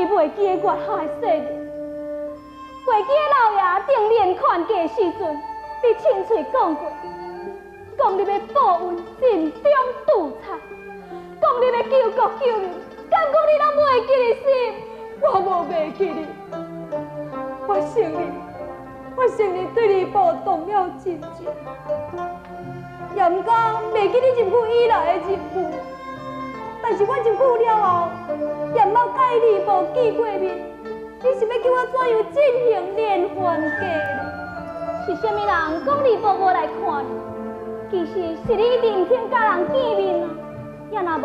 你袂記得月下的誓言，袂記得老爺訂連環計時陣，你親喙講過，講你欲報恩盡忠渡賊，講你欲救國救民，敢講你攏袂記得是？我無袂記得，我承認，我承認對你無動了真情，也毋敢袂記你入府以來的任務。但是我入府了後，也毋捌佮你無見過面，你是欲叫我怎樣進行連環計呢？是啥物人講你無無來看你？其實是你一直毋肯佮人見面啊！也若無，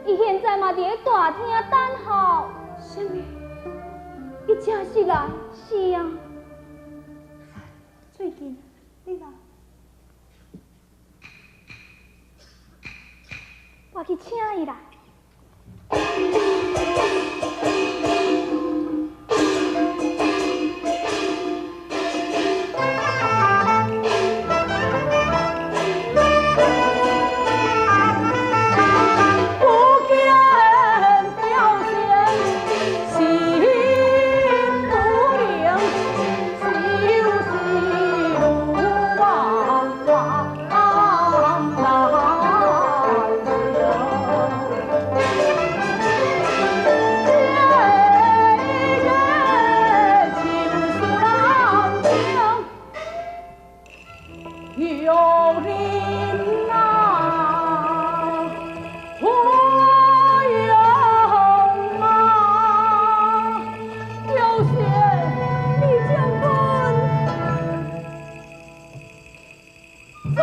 伊現在嘛佇咧大廳等候。啥物？伊真是來？是啊。最近，你來。我去請伊來。不見表現，心不靈，就是魯莽難行。有人啊，我有啊，就是李將軍在人間。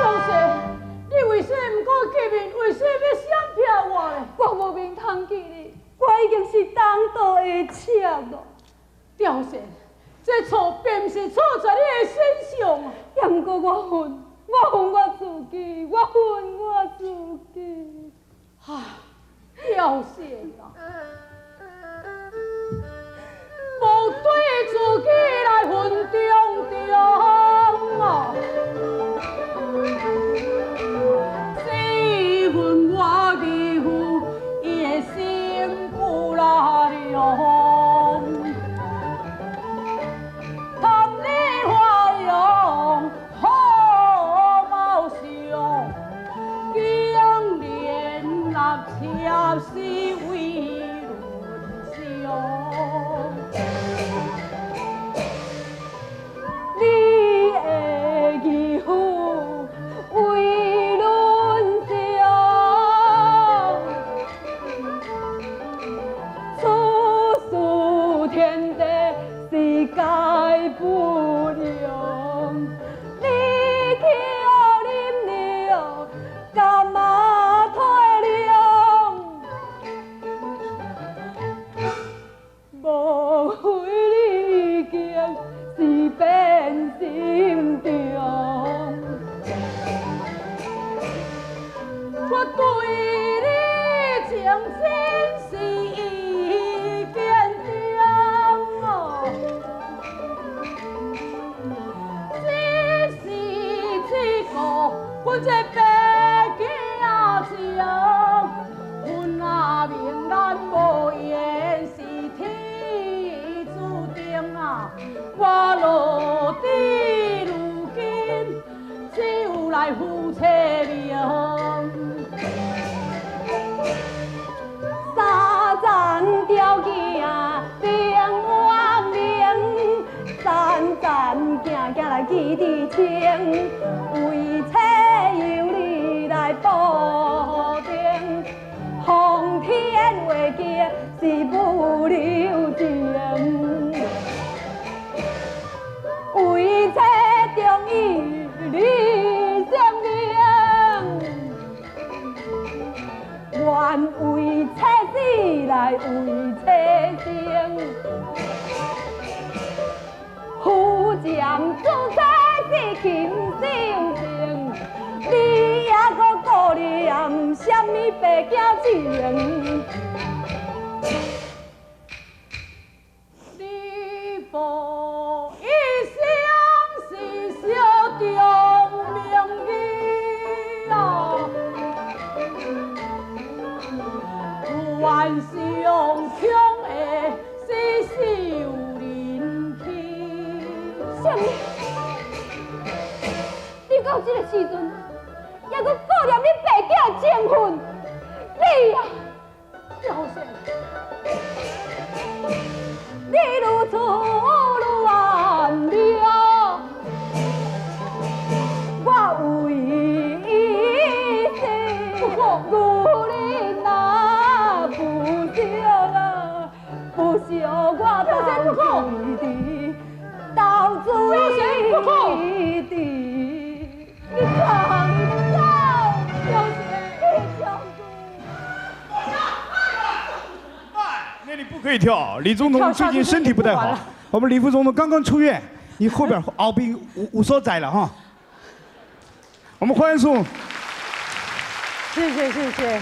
表姐，你為啥毋閣見面？為啥欲閃避我呢？我無面通見你，我已經是當道的妾咯。表姐，這錯並毋是錯在你的身上啊！也毋過我恨，我恨我自己，我恨我自己。唉，表姐啊，無對自己來恨重重啊！只恨我義父，伊的心不拉涼。貪你花容好貌相，竟然納妾是為倫常。你的義父為倫常，處事天地是皆不容。你去啉了，敢嘛體諒？莫非你已經是變心中？我對你情真是一見鍾哦，只是這個阮這白囝情，阮阿明咱無緣是天注定啊！我落得如今，只有來負妻名。三層條件平冤明，三層行行來記得清，為妻由你來保定，奉天話經是不留情，為妻忠義你性命。願為妻死來為妻生，夫將子妻是禽獸性，你猶閣念啥物白囝情？你无一生是小中名义哦，愿上强的是秀人气。啥物？你到這个時陣，猶閣顧念你爸囝的情分？你啊，刁仙，你如此如安了，我為世女人若不惜啊，不惜我斗水池，斗水池，你放走，刁仙，你将军。那你不可以跳，李總統最近身體不太好，我們李副總統剛剛出院，你後邊後邊有所在了哈。我們歡送。謝謝謝謝。